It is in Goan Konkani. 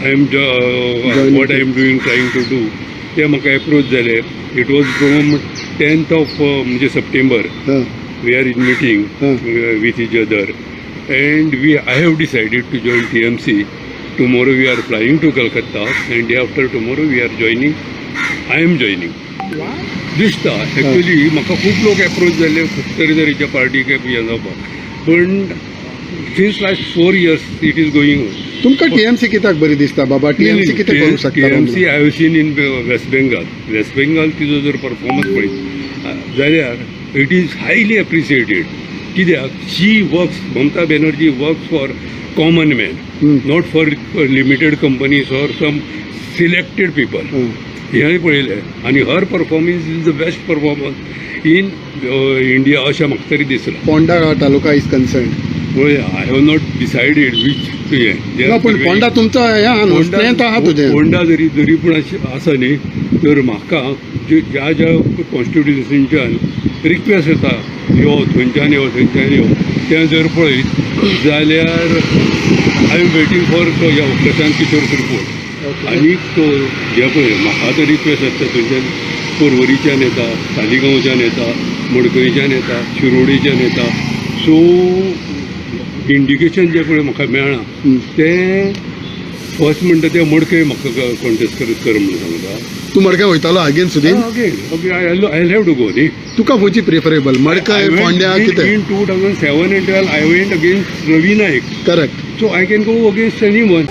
I am Joining. What I am doing, trying to do, ते म्हाका एप्रोच जाले. It was from 10th of म्हणजे सप्टेंबर we are in meeting with each other and we I have decided to join TMC. Tomorrow we are flying to Calcutta and day after tomorrow we are joining, I am joining. दिसता एक्च्युअली म्हाका खूब लोक एप्रोच जाले, खूब तरेतरेच्या पार्टीक हें जावपाक, पण since last 4 years it is going. तुमकां टीएमसी कित्याक बरी दिसता बाबा? टीएमसी कितें करूंक शकता? TMC I have seen in West Bengal. West Bengal तिजो जर परफॉर्मन्स पळयत जाल्यार it is highly appreciated, कित्याक she works, Mamata Banerjee works for common man, not for limited companies or some selected people. हें पळयलें आनी her performance is the best performance in India अशें म्हाका तरी दिसलां. Ponda taluka is concern. I have not decided which हें. ना, पूण पोंडा तुमचो हें आहा न्हू, स्ट्रेंथ आहा तुजें. पोंडा जरी जरी पूण आसा न्ही, तर म्हाका ज्या ज्या कॉन्स्टिट्युन्सीच्यान रिक्वेस्ट येता, यो थंयच्यान, यो थंयच्यान यो, तें जर पळयत जाल्यार I am waiting for Prashant Kishor report. आनी तो जे पळय म्हाका तर रिक्वेस्ट आसता, थंयच्यान पर्वरीच्यान येता, सालिगांवच्यान येता, मडकयच्यान येता, शिरोडेच्यान येता. सो इंडिकेशन जें पळय म्हाका मेळ्ळां, तें फर्स्ट म्हणटा तें मडकय म्हाका कॉन्टेस्ट कर म्हणून सांगता. तूं मडकय वयतालो again Sudin? Again, okay, I have to go न्ही. तुका खंयची प्रिफरेबल, मडकय, फोंड्या, कितें? In 2007 and 12 I went against Ravi Naik. Correct. So I can go against anyone.